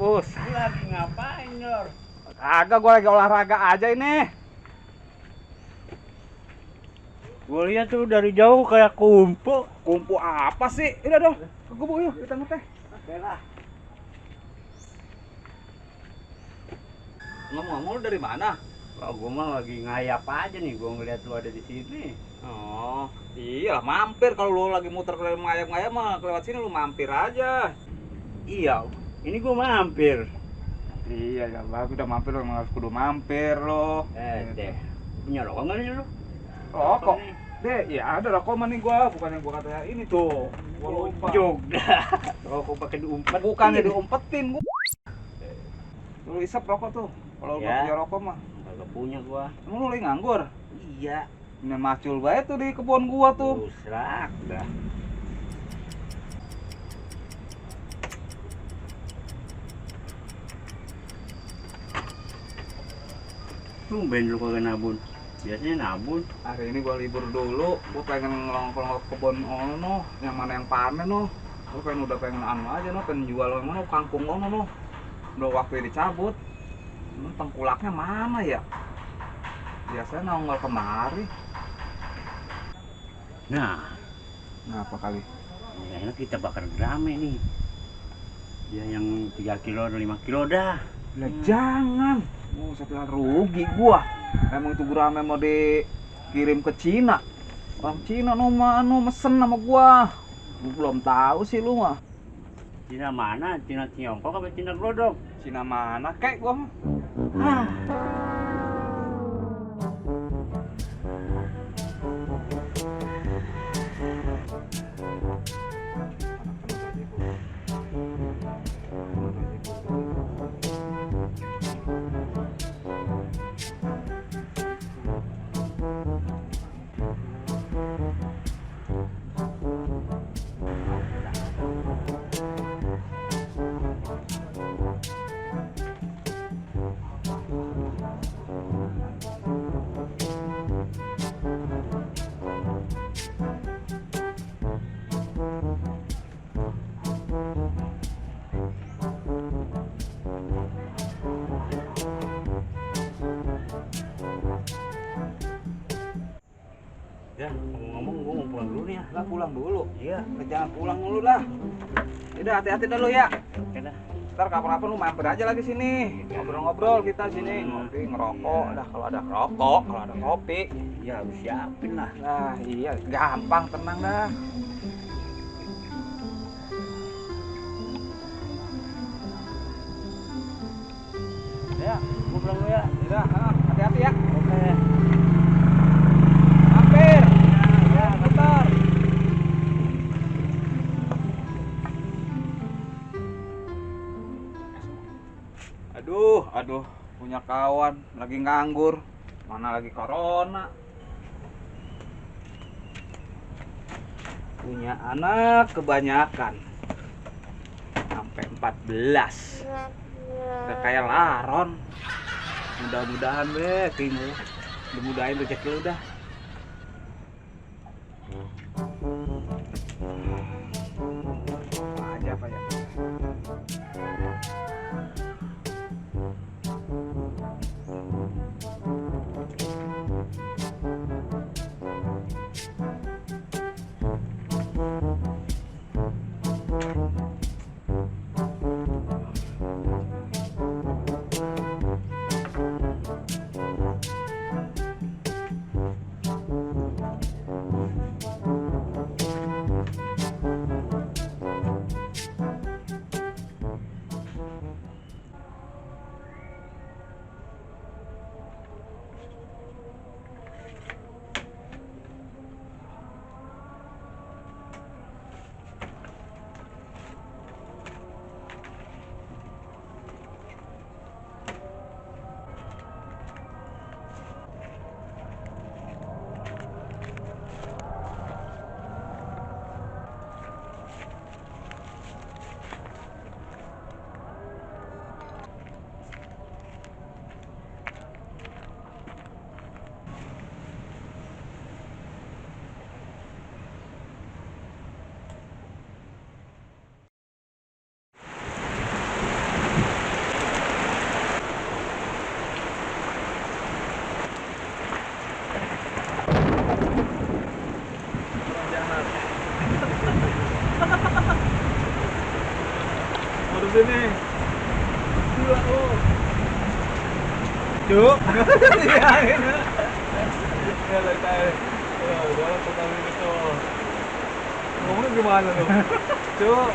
Pus. Lu lagi ngapain, Lor? Kagak, gua lagi olahraga aja ini. Gua lihat tuh dari jauh kayak kumpul. Kumpul apa sih? Udah dong. Ke gubuk yuk, kita ngeteh. Oke lah. Ngomong-ngomong lu dari mana? Wah, gua mah lagi ngayap aja nih, gua ngeliat lu ada di sini. Oh, iyalah mampir kalau lu lagi muter ke ngayap-ngayap mah lewat sini lu mampir aja. Iya, ini gua mampir. Iya ya, bagus udah mampir lu emang harus kudu mampir lo. Deh. Punya rokok nggak nih lu? Rokok. nih. Deh, ya ada rokok mah nih gua, bukan yang gua kata ini tuh. Gua lupa. Juga. Rokok pakai diumpet. Bukannya diumpetin gua. Lu isep rokok tuh. Kalau lu Ya. punya rokok mah. Kagak punya gua. Emang lu lagi nganggur? Iya. Ini macul bae tuh di kebun gua tuh. Usrak dah. Tumben lu kagak nabun. Biasanya nabun. Hari ini gua libur dulu, gua pengen ngelong-ngelong kebun ono, yang mana yang panen no. Gua udah pengen anu aja no, pengen jual yang mana kangkung ono no. Udah waktu dicabut. Ini tengkulaknya mana ya? Biasanya nongol kemari. Nah, Ngapa kali? enak kita bakar rame nih. Ya yang 3 kilo atau 5 kilo dah. Lah jangan. Setelah rugi gua. Emang itu gurame mau dikirim ke Cina. Orang Cina anu mesen sama gua. Gua belum tahu sih lu mah. Cina mana? Cina Tiongkok apa Cina Glodok? Cina mana kek gua mah. Ah. Ya, ngomong-ngomong gua mau pulang dulu nih ya. Lah pulang dulu. Iya. Jangan pulang dulu lah. Udah hati-hati dulu ya. Oke dah. Ntar kapan-kapan lu mampir aja lagi sini. Ngobrol-ngobrol kita sini, ngopi, ngerokok. Dah kalau ada rokok, kalau ada kopi. Ya harus siapin lah. Nah, iya, gampang, tenang dah. Ya, gua pulang dulu ya. Udah, hati-hati ya. Oke. Mampir. Ya, bentar. Aduh, punya kawan lagi nganggur, mana lagi corona. Punya anak kebanyakan, sampai 14. Udah kayak laron. Mudah-mudahan deh, kayaknya mudah-mudahan rezeki lu dah. Apa aja Pak ya? aja nih. Gila lo. Cuk. Iya, ini. Ya lah kayak. Ya, udah pertama itu. Ngomongnya gimana lo? Cuk.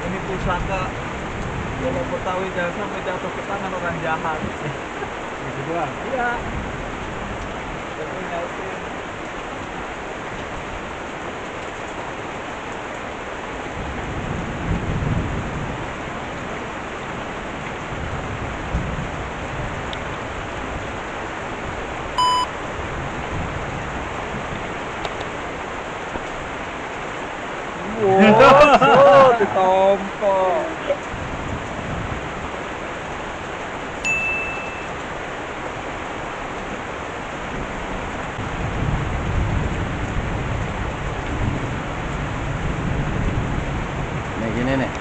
Ini pusaka. Kalau Betawi jangan sampai jatuh ke tangan orang jahat. Gitu doang. Iya. Tapi nyautin. Wow, ditompo. Nih gini nih.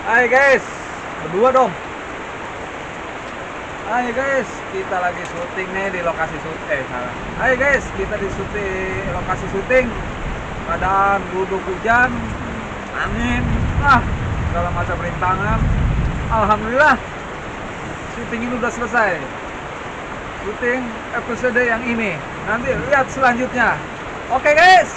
Hai guys, berdua dong. Hai guys, kita lagi syuting nih di lokasi syuting. Salah. Hai guys, kita di lokasi syuting. Keadaan duduk hujan, angin, segala macam rintangan. Alhamdulillah, syuting ini udah selesai. Syuting episode yang ini. Nanti lihat selanjutnya. Oke guys.